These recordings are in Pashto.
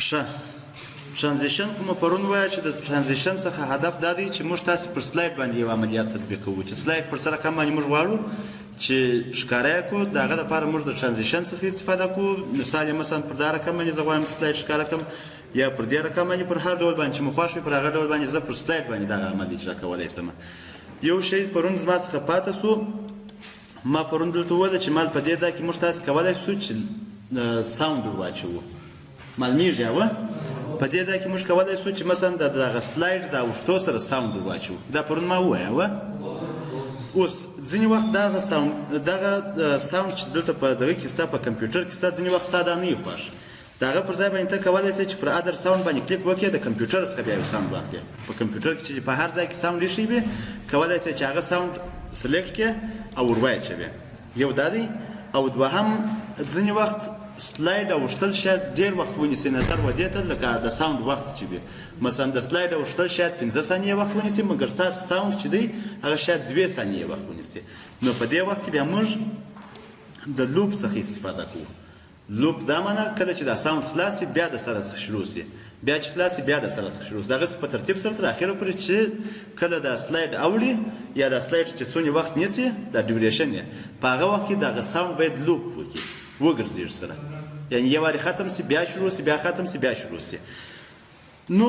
ښه، transition خو مو پرون وویل چې د transition څخه هدف دا دی چې موږ تاسې پر slide باندې یو عملیات تطبیقوو، چې slide پر څه رقم باندې موږ غواړو چې ښکاره یې کړو، د هغه لپاره موږ د transition څخه استفاده کوو. مثال یې مثلا پر دا رقم باندې زه غواړم چې slide ښکاره کړم، یا پر دې رقم باندې، پر هر ډول باندې چې مو خوښ وي پر هغه ډول باندې زه پر slide باندې دغه عمل اجرا کولی شم. یو شی پرون زما څخه پاته سو، ما پرون دلته وویل چې مال په دې ځای کې موږ تاسې کولی شو چې sound ور واچوو، معلومیږي؟ اوه، په دې ځای کې موږ کولی شو چې مثلا د دغه slide د اوښتو سره sound ور واچوو. دا پرون ما وویل. اوه، اوس ځینې وخت دغه sound، دغه sound چې دلته په دغه کې ستا په کمپیوټر کې ستا، ځینې وخت ستا دا نه وي خوښ. د هغه پر ځای باندې ته کولی شې چې پر other sound باندې کلیک وکړې، د کمپیوټر څخه بیا یو sound واخلې. په کمپیوټر کې چې په هر ځای کې sound ایښی وي، کولی شې چې هغه sound select کړې او ور واچوې. یو دا دی. او دوهم، ځینې وخت slide اوښتل شاید ډېر وخت ونیسي نظر و دې ته، لکه د sound وخت چې وي، مثلا د slide اوښتل شاید 5 ثانیې وخت ونیسي، مګر ستاسو sound چې دی هغه شاید 2 ثانیې وخت ونیسي. نو په دې وخت کې بیا موږ د loop څخه استفاده کوو. loop دا معنا کله چې دا sound خلاص سي بیا د سره څخه شروع سي، بیا چې خلاص سي بیا د سره څخه شروع سي، دغسې په ترتیب سره تر اخره پورې چې کله دا slide اوړي یا دا slide چې څونې وخت نیسي، دا duration یې، په هغه وخت کې دغه sound باید loop وکړي، وګرځېږي سره، یعنی یو وارې ختم سي بیا شروع سي، بیا ختم سي بیا شروع سي. نو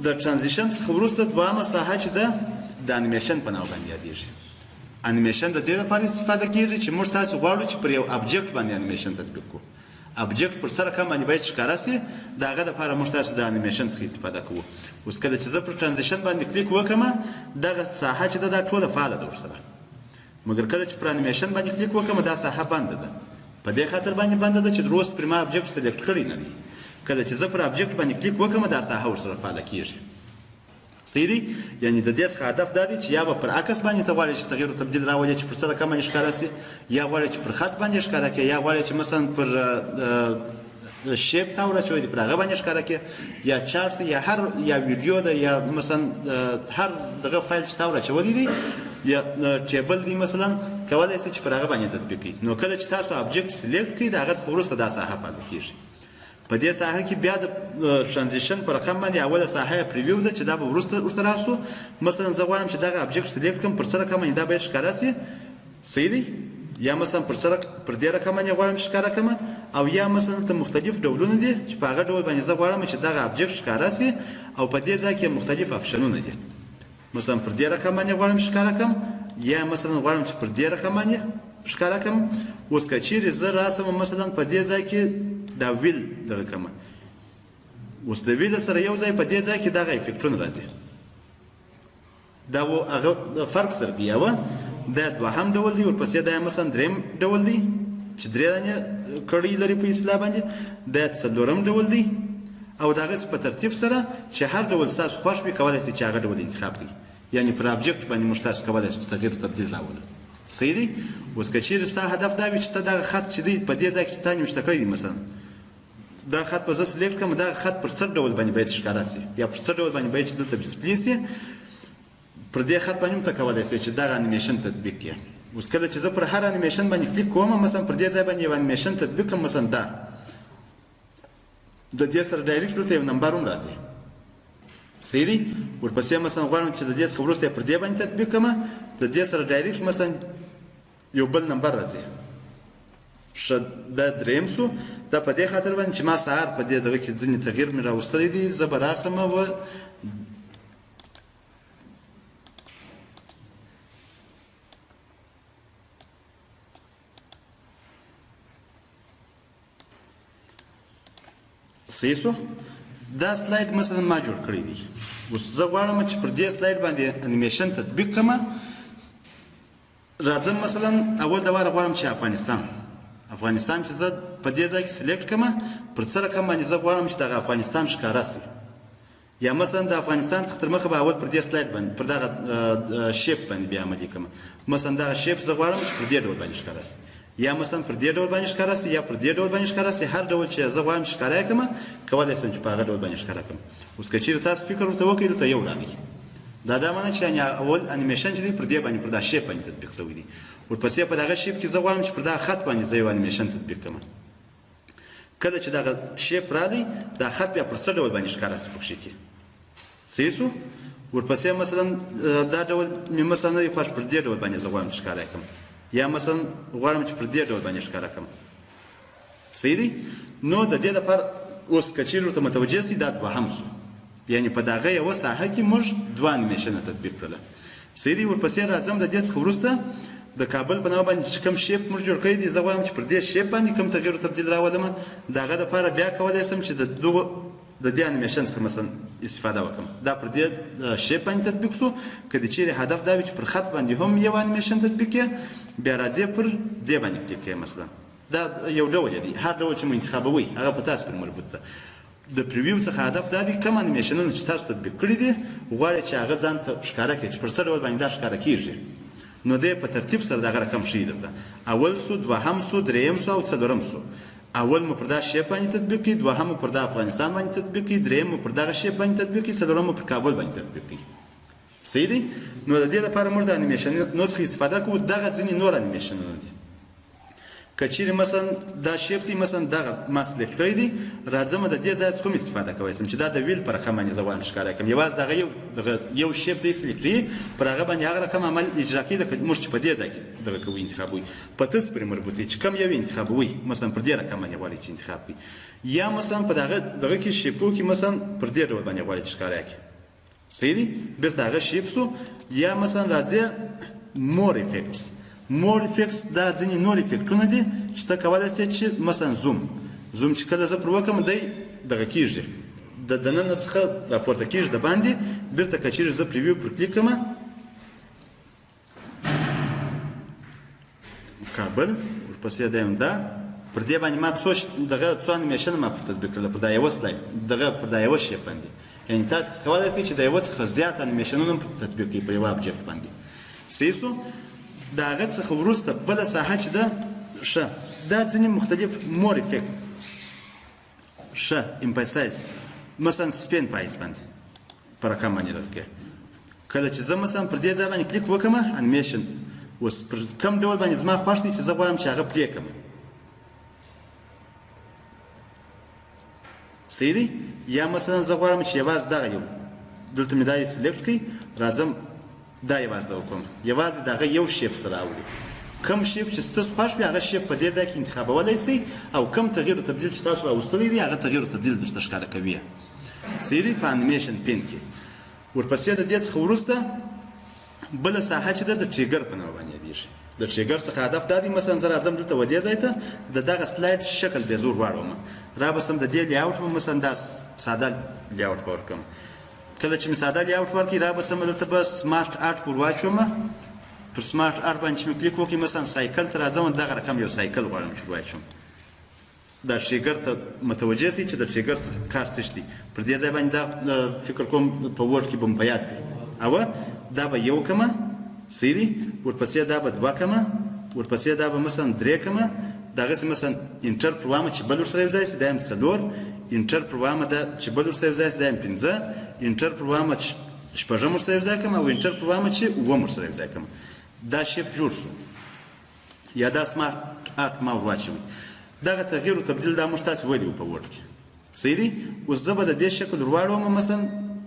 د transition څخه وروسته دوهمه ساحه چې ده د انیمیشن په نامه باندې یادېږي. انیمیشن د دې لپاره استفاده کېږي چې موږ تاسې غواړو چې پر یو object باندې انیمیشن تطبیق کړو. object پر څه رقم باندې باید ښکاره سي، د هغه دپاره موږ تاسو د انیمیشن څخه استفاده کوو. اوس کله چې زه پر transition باندې کلیک وکړم، دغه ساحه چې ده دا ټوله فعاله ده ورسره، مګر کله چې پر انیمیشن باندې کلیک وکړم دا ساحه بنده ده. په دې خاطر باندې بنده ده چې تر اوسه پرې ما object select کړی نه دی. کله چې زه پر object باندې کلیک وکړم دا ساحه ورسره فعاله کېږي. صحیح دی؟ یعنی د دې څخه هدف دا دی چې یا به پر عکس باندې ته غواړې چې تغییر او تبدیل راولې چې پر څه رقم باندې ښکاره سي، یا غواړې چې پر خط باندې ښکاره کړې، یا غواړې چې مثلا پر shape ته وراچوي دی پر هغه باندې ښکاره کړې، یا چارت دی، یا هر، یا ویډیو ده، یا مثلا هر دغه فایل چې تا وراچولی دی، یا table دی مثلا، کولی شئ چې پر هغه باندې تطبیق کړئ. نو کله چې تاسو object select کړئ د هغه څخه وروسته دا ساحه فعاله کېږي. په دې ساحه کې بیا د transition پر رقم باندې اوله ساحه یې preview ده چې دا به وروسته ورته راسو. مثلا زه غواړم چې دغه object select کړم، پر څه رقم باندې دا باید ښکاره سي، صحیح دی؟ یا مثلا پر څه پر دې رقم باندې غواړم چې ښکاره کړم، او یا مثلا دلته مختلف ډولونه دي چې په هغه ډول باندې زه غواړم چې دغه object ښکاره سي، او په دې ځای کې مختلف option ونه دي. مثلا پر دې رقم باندې غواړم چې ښکاره کړم، یا مثلا غواړم چې پر دې رقم باندې ښکاره کړم. اوس که چیرې زه راسم مثلا په دې ځای کې دا wheel دغه کړم، اوس د wheel سره یو ځای په دې ځای کې دغه effect ونه راځي، دا و هغه فرق سره کوي. یوه دا دوهم ډول دی، ورپسې دا مثلا دریم ډول دی چې درې دانې کړۍ لري په اصطلاح باندې، دا څلورم ډول دی، او د هغسې په ترتیب سره چې هر ډول ستاسو خوښ وي کولی شئ چې هغه ډول انتخاب کړئ. یعنی پر object باندې موږ تاسو کولی شو چې تغییر او تبدیل راولو. صحیح دی؟ اوس که چیرې ستا هدف دا وي چې ته دغه خط چې دی په دې ځای کې چې تا نوشته کړی دی، مثلا دا خط به زه select کړم، دغه خط پر څه ډول باندې باید ښکاره سي، یا پر څه ډول باندې باید چې دلته display سي، پر دې خط باندې هم ته کولی شې چې دغه انیمیشن تطبیق کړې. اوس کله چې زه پر هر انیمیشن باندې کلیک کوم، مثلا پر دې ځای باندې یو انیمیشن تطبیق کړم، مثلا دا د دې سره direct دلته یو نمبر هم راځي، صحیح دی؟ ورپسې مثلا غواړم چې د دې څخه وروسته پر دې باندې تطبیق کړم، د دې سره direct مثلا یو بل نمبر راځي. ښه، دا دریم سو. دا په دې خاطر باندې چې ما سهار په دې دغه کې ځینې تغییر مې راوستلی دی، زه به راسم و صحیح سو. دا slide مثلا ما جوړ کړی دی، اوس زه غواړم چې پر دې slide باندې انیمیشن تطبیق کړم. راځم مثلا اول د واره غواړم چې افغانستان چې زه په دې ځای کې select کړم، پر څه رقم باندې زه غواړم چې دغه افغانستان ښکاره سي، یا مثلا د افغانستان څخه تر مخه به اول پر دې slide باندې پر دغه shape باندې بیا عملي کړم. مثلا دغه shape زه غواړم چې پر دې ډول باندې ښکاره سي، یا مثلا پر دې ډول باندې ښکاره سي، یا پر دې ډول باندې ښکاره سي. هر ډول چې زه غواړم چې ښکاره یې کړم کولی شم چې په هغه ډول باندې ښکاره کړم. اوس که چیرې تاسو فکر ورته وکړئ، دلته یو راغی، دا دا معنی چې یعنی اول انیمیشن چې دی پر دې باندې پر دا shape باندې تطبیق شوی دی، ورپسې په دغه shape کې زه غواړم چې پر دا خط باندې زه یو انیمیشن تطبیق کړم. کله چې دغه shape راغی، دا خط بیا پر څه ډول باندې ښکاره سي پکښې کې. صحیح سو؟ ورپسې مثلا دا ډول مې مثلا نه دی خوښ، پر دې ډول باندې زه غواړم چې ښکاره کړم، یا مثلا غواړم چې پر دې ډول باندې ښکاره کړم. صحیح دی؟ نو د دې لپاره اوس که چیرې ورته متوجه سئ، دا دوهم سو، یعنې په دغه یوه ساحه کې موږ دوه انیمیشنه تطبیق کړله. صحیح دی؟ ورپسې راځم د دې څخه وروسته د کابل په نامه باندې چې کوم shape موږ جوړ کړی دی، زه غواړم چې پر دې shape باندې کوم تغییر او تبدیل راولم. د هغه دپاره بیا کولی شم چې د دغو د دې انیمیشن څخه مثلا استفاده وکړم. دا پر دې shape باندې تطبیق سو. که د چیرې هدف دا وي چې پر خط باندې هم یو انیمیشن تطبیق کړې، بیا راځې پر دې باندې کلیک کړې. مثلا دا یو ډول دی، هر ډول چې مو انتخابوئ هغه په تاسو پورې مربوط ده. د preview څخه هدف دا دی کوم انیمیشنونه چې تاسو تطبیق کړي دي، غواړئ چې هغه ځان ته ښکاره کړي چې پر څه ډول باندې دا ښکاره کېږي. نو دی په ترتیب سره دغه رقم ښیي درته، اول سو، دوهم سو، دریم سو او څلورم سو. اول مو پر دا shape باندې تطبیق کړي، دوهم مو پر دا افغانستان باندې تطبیق کړي، دریم مو پر دغه shape باندې تطبیق کړي، څلورم مو پر کابل باندې تطبیق کړي. صحیح دی؟ نو د دې لپاره موږ د انیمیشنونو څخه استفاده کوو. دغه ځینې نور انیمیشنونه دي. که چیرې مثلا دا shape دی، مثلا دغه ما select کړی دی، راځم د دې ځای څخه هم استفاده کولی شم چې دا د wheel پر رقم باندې زه غواړم چې ښکاره کړم. یوازې دغه یو دغه یو shape دی select کړي، پر هغه باندې هغه رقم عمل اجرا کوي لکه موږ چې په دې ځای کې دغه کوو انتخابوي، په تاسو پورې مربوط دی چې کوم یو انتخابوي. مثلا پر دې رقم باندې غواړي چې انتخاب کړي، یا مثلا په دغه دغه کې shape و کې مثلا پر دې ډول باندې غواړي چې ښکاره کړي. صحیح دی؟ بیرته هغه shape سو. یا مثلا راځي more effects. more effects دا ځینې نور افکټونه دي چې ته کولی شې چې مثلا zoom، zoom چې کله زه پر وکړم دی دغه کېږي، د دننه څخه راپورته کېږي د باندې. بیرته که چیرې زه preview پر کلیک کړم، کابل ورپسې دی هم دا پر دې باندې ما څو دغه څو انیمیشن ما پر تطبیق کړل پر دا یوه slide دغه پر دا یوه shape باندې. یعنې تاسو کولی شئ چې د یوه څخه زیات انیمیشنونه هم تطبیق کړئ په یوه object باندې. صحیح سو؟ د هغه څخه وروسته بله ساحه چې ده، ښه دا ځینې مختلف more effect، ښه emphasize، مثلا spin پایز باندې په رقم باندې دغه کې کله چې زه مثلا پر دې ځای باندې کلیک وکړم انیمیشن اوس پر کوم ډول باندې زما خوښ دی چې زه غواړم چې هغه play کړم. صحیح دی؟ یا مثلا زه غواړم چې یوازې دغه یو دلته مې دا یې select کړي، راځم دا یوازې دغه کوم، یوازې د هغه یو shape سره راوړي. کوم shape چې ستاسو خوښ وي هغه shape په دې ځای کې انتخابولی شئ، او کوم تغییر او تبدیل چې تاسو راوستلی دی هغه تغییر او تبدیل درته ښکاره کوي. صحیح دی؟ په animation pane کې. ورپسې د دې څخه وروسته بله ساحه چې ده د trigger په نامه باندې یادېږي. د trigger څخه هدف دا دی، مثلا زه راځم دلته و دې ځای ته د دغه slide شکل بې زور واړوم، را به سم د دې layout به مثلا دا ساده layout به ورکړم. کله چې مې ساده layout ورکړي، را به سم دلته به smart art پر واچوم. پر smart art باندې چې مې کلیک وکړي، مثلا cycle ته راځم، دغه رقم یو cycle غواړم چې واچوم. دا trigger ته متوجه شئ چې د trigger څخه کار څه دی. پر دې ځای باندې دا فکر کوم په Word کې به مې په یاد وي. او دا به یو کمه، صحیح دی، ورپسې دا به دوه کمه، ورپسې دا به مثلا درې کمه، دغسې مثلا enter پر وامه چې بل ورسره یو ځای شي دا هم څلور، enter پر وامه دا چې بل ورسره یو ځای شي دا هم پنځه، enter پر وامه چې شپږم ورسره یو ځای کړم، او enter پر وامه چې اووم ورسره یو ځای کړم. دا shape جوړ شو، یا دا smart art ما ور واچوي. دغه تغییر او تبدیل دا موږ تاسې ولي په Word کې. صحیح دی؟ اوس زه به د دې شکل ور واړوم، مثلا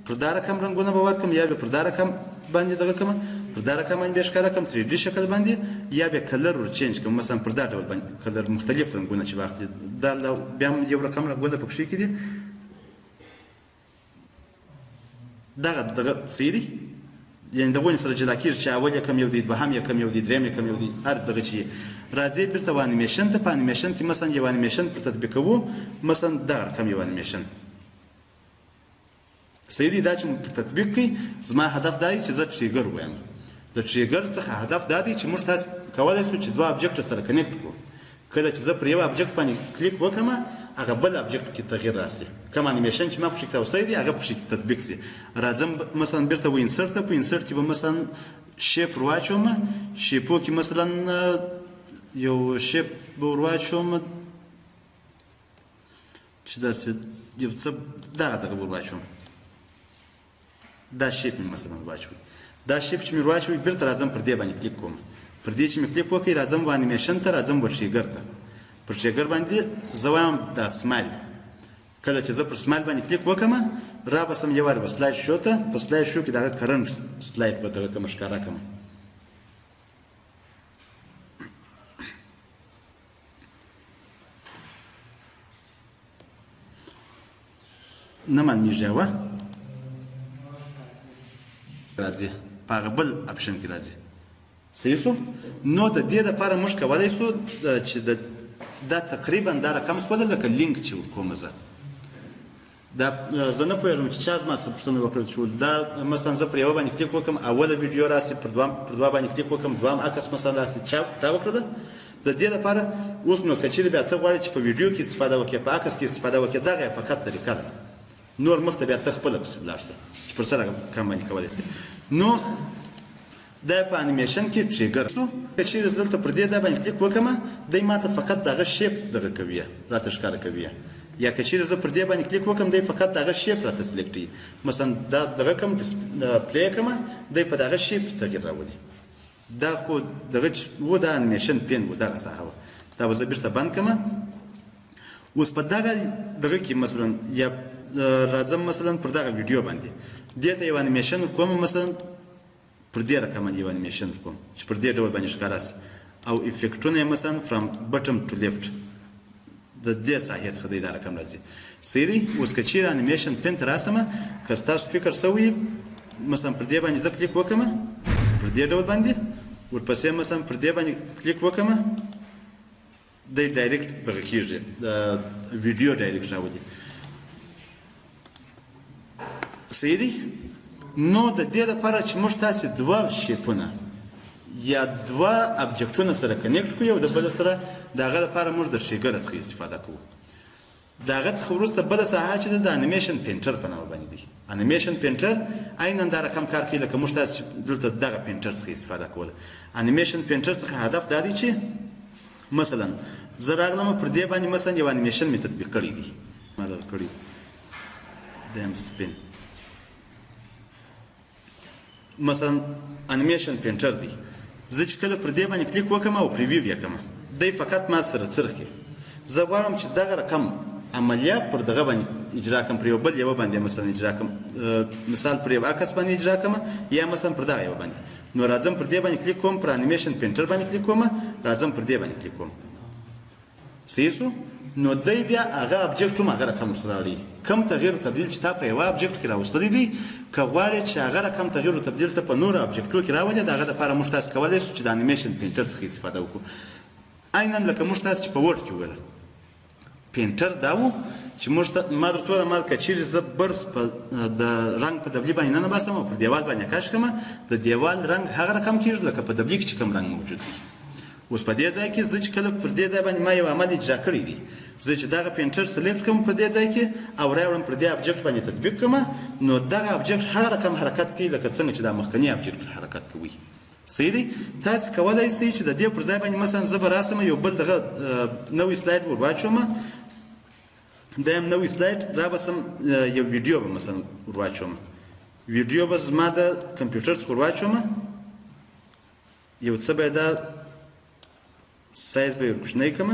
پر دا رقم رنګونه به ورکړم، یا به پر دا رقم باندې دغه کړم، پر دا رقم باندې بیا ښکاره کړم 3D شکل باندې، یا به color ور change کړم، مثلا پر دا ډول باندې color مختلف رنګونه چې واخلي. دا بیا هم یو رقم رنګونه پکښې کې دي. دغه دغه صحیح دی؟ یعنې د غونې سره جلا کېږي چې اول یې کوم یو دی، دوهم یې کوم یو دی، دریم یې کوم یو دی، هر دغه چې راځي بیرته و انیمیشن ته. په انیمیشن کې مثلا یو انیمیشن پر تطبیقوو، مثلا دغه رقم یو انیمیشن. صحیح دی؟ دا چې پر تطبیق کړي، زما هدف دا دی چې زه trigger وایم. د trigger څخه هدف دا دی چې موږ تاسو کولی شو چې دوه object سره connect کړو. کله چې زه پر یو object باندې کلیک وکړم، هغه بل object کې تغییر راسي، کوم انیمیشن چې ما پکښې راوستی دی هغه پکښې تطبیق شي. راځم مثلا بیرته و insert ته، په insert کې به مثلا shape ور واچوم. shape و کې مثلا یو shape به ور واچوم چې داسې یو څه دغه دغه به ور واچوم. دا shape مې مثلا ور واچوي. دا shape چې مې ور واچوي، بیرته راځم پر دې باندې کلیک کوم. پر دې چې مې کلیک وکړي، راځم و انیمیشن ته، راځم و trigger ته. پر trigger باندې زه وایم دا smile. کله چې زه پر smile باندې کلیک وکړم، را به سم یو وار به slide show ته، په slide show کې دغه current slide به دغه کوم ښکاره کړم. نه معلومیږي وه راځي په هغه بل option کې راځي. صحیح سو؟ نو د دې لپاره موږ کولی سو چې دا تقریبا دا رقم سوله لکه لینک چې ورکوم زه. دا زه نه پوهېږم چې چا زما څخه پوښتنه وکړه چې دا مثلا زه پر یوه باندې کلیک وکړم، اوله ویډیو راسي، پر دوه باندې کلیک وکړم، دوهم عکس مثلا راسي، چا دا وکړه؟ د دې لپاره اوس نو که چېرې بیا ته غواړې چې په ویډیو کې استفاده وکړې، په عکس کې استفاده وکړې، دغه یې فقط طریقه ده. نور مخته بیا ته خپله پسې ولاړ شه چې پر سره کم باندې کولی شې. نو دا په animation کې trigger سو. که چېرې زه دلته پر دې ځای باندې کلیک وکړم، دی ماته فقط دغه shape دغه کوي، راته ښکاره کوي. یا که چېرې زه پر دې باندې کلیک وکړم، دی فقط دغه shape راته select کوي. مثلا دا دغه کوم play کوم، دی په دغه shape کې تغییر راولي. دا خو دغه و دا animation pane و دغه ساحه وه. دا به زه بېرته بند کړم. اوس په دغه دغه کې مثلا یا راځم مثلا پر دغه ویډیو باندې، دې ته یو animation ورکوم، مثلا پر دې رقم باندې یو animation ورکوم چې پر دې ډول باندې ښکاره شي، او effect ونه یې مثلا from bottom to left د دې ساحې څخه دی دا رقم راځي. صحیح دی؟ اوس که چېرې animation pane ته راسم، که ستاسو فکر سوی مثلا پر دې باندې زه کلیک وکړم پر دې ډول باندې، ورپسې مثلا پر دې باندې کلیک وکړم، دی direct دغه کېږي، د ویډیو direct راولي. صحیح دی؟ نو د دې لپاره چې موږ تاسې دوه shape ونه یا دوه object ونه سره connect کړو یو د بل سره، د هغه لپاره موږ د trigger څخه استفاده کوو. د هغه څخه وروسته بله ساحه چې ده د animation painter په نامه باندې دی. animation painter عینا دا رقم کار کوي لکه موږ تاسې چې دلته دغه painter څخه استفاده کوله. animation painter څخه هدف دا دی چې مثلا زه راغلم پر دې باندې مثلا یو animation مې تطبیق کړی دی، ما دغه کړی دی هم spin، مثلا animation painter دی. زه چې کله پر دې باندې کلیک وکړم او preview یې کړم، دی فقط ما سره څرخي. زه غواړم چې دغه رقم عملیه پر دغه باندې اجرا کړم، پر یو بل یوه باندې مثلا اجرا کړم، مثال پر یو عکس باندې اجرا کړم یا مثلا پر دغه یوه باندې. نو راځم پر دې باندې کلیک کوم، پر animation painter باندې کلیک کوم، راځم پر دې باندې کلیک کوم. صحیح سو؟ نو دی بیا هغه object هم هغه رقم ورسره راوړي. کوم تغییر او تبدیل چې تا په یوه object کې راوستلی دی، که غواړې چې هغه رقم تغییر او تبدیل ته په نورو object و کې راولې، د هغه دپاره موږ تاسې کولی شو چې د animation painter څخه استفاده وکړو. عینا لکه موږ تاسې چې په Word کې وویله، painter دا و چې موږ ته ما درته وویل مال که چېرې زه برس په د رنګ په دبلي باندې ننباسم او پر دیوال باندې کش کړم، د دیوال رنګ هغه رقم کېږي لکه په دبلي کې چې کوم رنګ موجود دی. اوس په دې ځای کې زه چې کله پر دې ځای باندې ما یو عمل اجرا کړی دی، زه چې دغه painter select کړم پر دې ځای کې او راوړم پر دې object باندې تطبیق کړم، نو دغه object هغه رقم حرکت کوي لکه څنګه چې دا مخکنی object حرکت کوي. صحیح دی؟ تاسې کولی شئ چې د دې پر ځای باندې مثلا زه به راسم یو بل دغه نوی slide ور واچوم، دا یم نوی slide را به سم یو ویډیو به مثلا ور واچوم، ویډیو به زما د کمپیوټر څخه ور واچوم، یو څه به دا سایز به یې ورکوچنی کړم.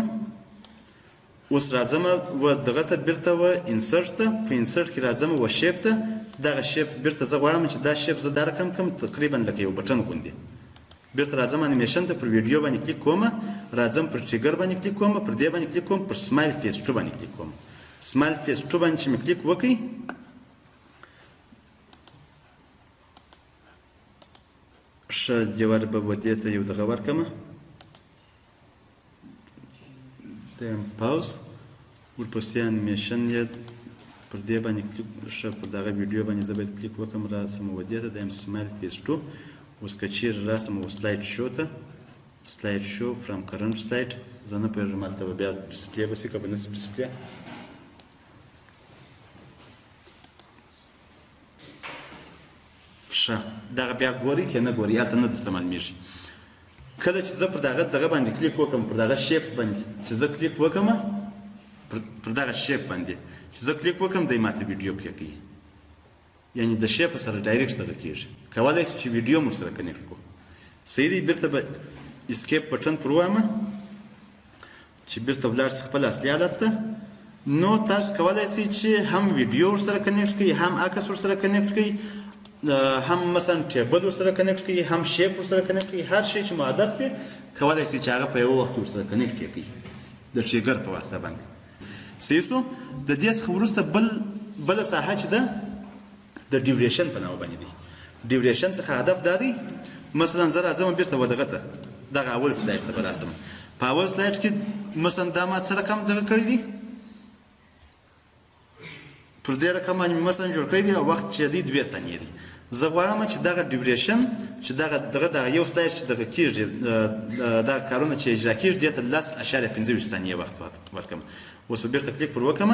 اوس راځم و دغه ته بیرته و insert ته، په insert کې راځم و shape ته. دغه shape بیرته زه غواړم چې دا shape زه دا رقم کړم تقریبا لکه یو button غوندې. بیرته راځم animation ته، پر ویډیو باندې کلیک کوم، راځم پر trigger باندې کلیک کوم، پر دې باندې کلیک کوم، پر smile face 2 باندې کلیک کوم. smile face 2 باندې چې مې کلیک وکړي، ښه یو وار به و دې ته یو دغه ورکړم، دیم pause، ورپسې animation یې پر دې باندې کلیک، ښه پر دغه ویډیو باندې زه باید کلیک وکړم، راسم و دې ته، دیم smile face 2. اوس که چېرې راسم و slide show ته، slide show from current slide، زه نه پوهېږم هلته به بیا display به شي که به نه شي display. ښه دغه بیا ګوري که نه ګوري هلته نه درته معلومېږي. کله چې زه پر دغه دغه باندې کلیک وکړم، پر دغه shape باندې چې زه کلیک وکړم، پر دغه shape باندې چې زه کلیک وکړم، دی ماته ویډیو play کوي، یعنې د shape سره direct دغه کېږي. کولی شو چې ویډیو مو سره connect کړو. صحیح دی؟ بیرته به escape button پر ووایم. چې بیرته ولاړ شي خپل اصلي حالت ته. نو تاسو کولای شئ چې هم ویډیو ورسره connect کړئ، هم عکس ورسره connect کړئ، هم مثلا table ورسره connect کړئ، هم shape ورسره connect کړئ. هر شی چې مو هدف وي کولای شئ چې هغه په یوه وخت کې ورسره connect یې کړئ د trigger په واسطه باندې. صحیح شو. د دې څخه وروسته بله ساحه چې ده د duration په نامه باندې دی. duration څخه هدف دا دی، مثلا زه راځم بیرته ودغه ته، دغه اول slide ته به راسم. په اول slide کې مثلا دا ما څه رقم دغه کړی دی، پر دې رقم باندې مثلا جوړ کړی دی او وخت چې دی 2 ثانیې دی. زه غواړم چې دغه duration چې دغه دغه دغه یو slide چې دغه کېږي، دغه کارونه چې اجرا کېږي، دې ته 10.25 ثانیې وخت ورکړم. اوس به بیرته کلیک پر وکړم.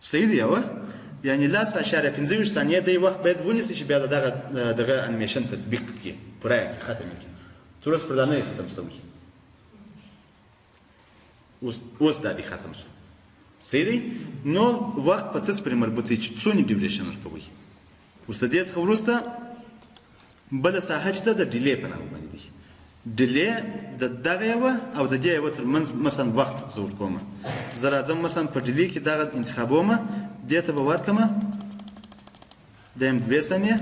صحیح دی اوه؟ یعنی 10.25 ثانیې دی وخت باید ونیسي چې بیا د دغه دغه انیمیشن تطبیق کړي، پوره یې کړي، ختم یې کړي. تر اوسه پر دا نه دی ختم شوی. اوس دا دی ختم شو. صحیح دی؟ نو وخت په تاسو پورې مربوط دی چې څونې duration ورکوئ. اوس د دې څخه وروسته بله ساحه چې ده د delay په نامه باندې دی. delay د دغه یوه او د دې یوه تر منځ مثلا وخت زه ورکوم. زه راځم مثلا په delay کې دغه انتخابوم، دې ته به ورکړم، دا یم 2 ثانیې،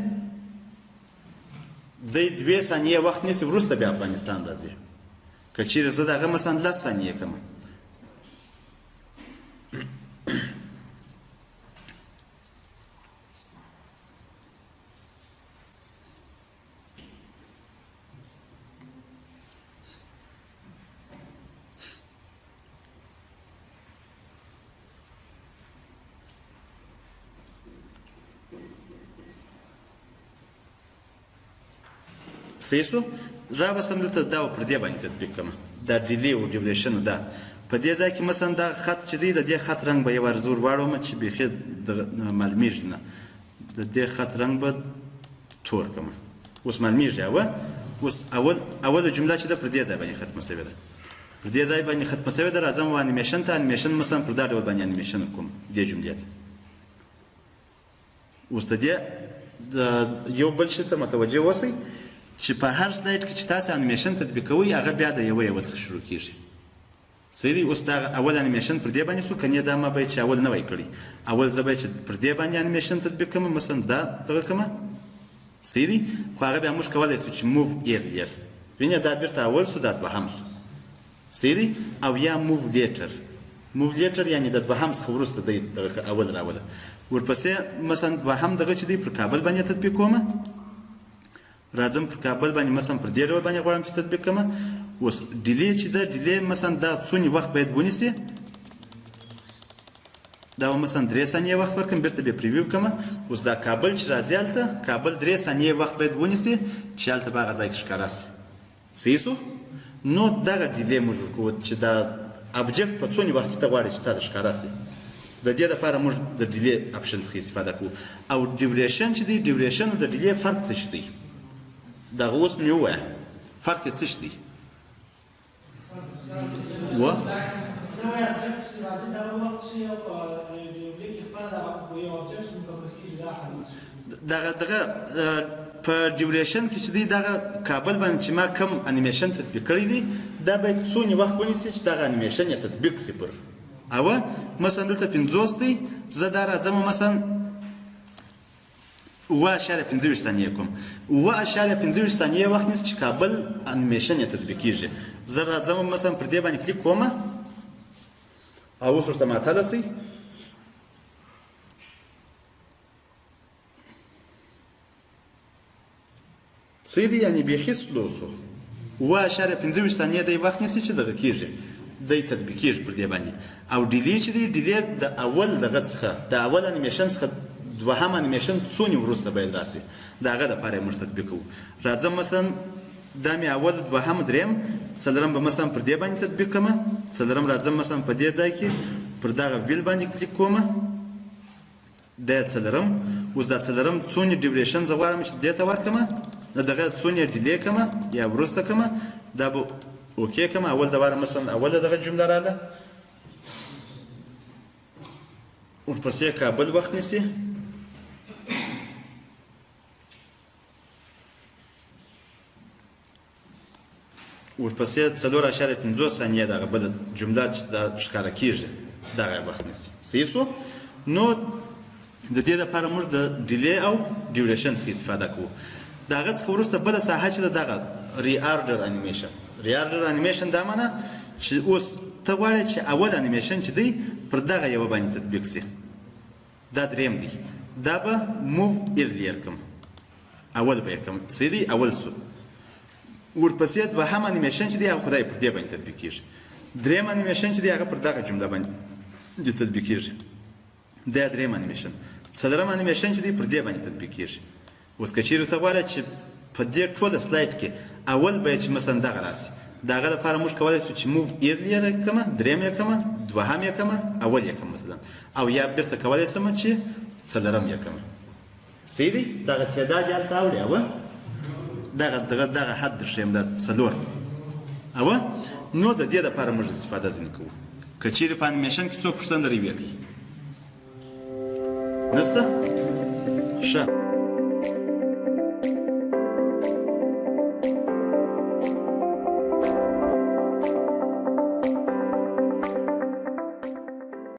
دی 2 ثانیې وخت نیسي، وروسته بیا افغانستان راځي. که چیرې زه دغه مثلا 10 ثانیې کړم، صحیح شو؟ را به سم دلته دا پر دې باندې تطبیق کړم، دا delay او duration ده. په دې ځای کې مثلا دا خط چې دی، د دې خط رنګ به یو وار زور واړوم چې بیخي معلومیږي نه، د دې خط رنګ به تور کړم. اوس معلومیږي اوه؟ اوس اوله جمله چې ده پر دې ځای باندې ختمه شوې ده، پر دې ځای باندې ختمه شوې ده. راځم و انیمیشن ته، انیمیشن مثلا پر دا ډول باندې انیمیشن کوم دې جملې ته. اوس د دې یو بل شي ته متوجه اوسئ چې په هر slide کې چې تاسو انیمیشن تطبیقوئ هغه بیا د یوه یوه څخه شروع کېږي. صحیح دی؟ اوس دا اول انیمیشن پر دې باندې شو، که نه دا ما باید چې اول نه وای کړی. اول زه باید چې پر دې باندې انیمیشن تطبیق کړم، مثلا دا دغه کړم. صحیح دی؟ خو هغه بیا موږ کولی شو چې move earlier، وینې دا بیرته اول شو، دا دوهم شو. صحیح دی؟ او یا move later، move later یعنې د دوهم څخه وروسته دی دغه اول راوله. ورپسې مثلا دوهم دغه چې دی پر کابل باندې تطبیق کوم، راځم پر کابل باندې مثلا پر دې ډول باندې غواړم چې تطبیق کړم. اوس delay چې ده، delay مثلا دا څونې وخت باید ونیسي، دا به مثلا 3 ثانیې وخت ورکړم، بیرته بیا preview کړم. اوس دا کابل چې راځي هلته، کابل 3 ثانیې وخت باید ونیسي چې هلته به هغه ځای کې ښکاره شي. صحیح شو؟ نو دغه delay موږ ورکوو چې دا object په څونې وخت کې ته غواړې چې تا ته ښکاره شي. د دې لپاره موږ د delay option څخه استفاده کوو. او duration چې دی، duration او د delay فرق څه شي دی؟ دغه اوس مې ووایه، فرق یې څه شي دی؟ و دغه دغه په duration کې چې دی، دغه کابل باندې چې ما کوم انیمیشن تطبیق کړی دی، دا باید څونې وخت ونیسي چې دغه انیمیشن یې تطبیق شي پر اوه. مثلا دلته 50 دی، زه دا راځم مثلا 7.25 ثانیې کوم. 7.25 ثانیې وخت نیسي چې کابل انیمیشن یې تطبیقېږي. زه راځم مثلا پر دې باندې کلیک کوم او اوس ورته معطله شئ. صحیح دی؟ یعنې بیخي slow شو. 7.25 ثانیې دی وخت نیسي چې دغه کېږي، دی تطبیقېږي پر دې باندې. او delay چې دی، delay د اول دغه څخه، د اول انیمیشن څخه دوهم انیمیشن څونې وروسته باید راسي، د هغه دپاره یې موږ تطبیق کوو. راځم مثلا دا مې اول، دوهم، دریم، څلورم به مثلا پر دې باندې تطبیق کړم. څلورم راځم مثلا په دې ځای کې پر دغه wheel باندې کلیک کوم، دا څلورم. اوس دا څلورم څونې duration زه غواړم چې دې ته ورکړم، دغه څونې delay کړم یا وروسته کړم، دا به okay کوم، اول د واره مثلا اوله دغه جمله رااله، ورپسې کابل وخت نیسي، ورپسې 4.50 ثانیې دغه بله جمله چې دا ښکاره کېږي دغه وخت نیسي. صحیح سو؟ نو د دې لپاره موږ د delay او duration څخه استفاده کوو. د هغه څخه وروسته بله ساحه چې ده دغه reorder animation. reorder animation دا معنا چې اوس ته غواړې چې اول انیمیشن چې دی پر دغه یوه باندې تطبیق سي، دا دریم دی، دا به move earlier کوم، اول به یې کوم. صحیح دی؟ اول سو. ورپسې دوهم انیمیشن چې دی هغه خدای پر دې باندې تطبیق کېږي. دریم انیمیشن چې دی هغه پر دغه جمله باندې تطبیق کېږي، دا دریم انیمیشن. څلورم انیمیشن چې دی پر دې باندې تطبیق کېږي. اوس که چیرې ته غواړې چې په دې ټوله slide کې اول به چې مثلا دغه راسي، د هغه لپاره موږ کولی شو چې move earlier یې کړمه، دریم یې کړمه، دوهم یې کړمه، اول یې کړم مثلا، او یا بیرته کولی شم چې څلورم یې کړم. صحیح دی؟ دغه تعداد یې هلته اوړي، اوه دغه دغه دغه حد در ښیم، دا څلور اوه. نو د دې لپاره موږ استفاده ځینې کوو. که چیرې په انیمیشن کې څوک پوښتنه لري ویې کوي. نشته؟ ښه.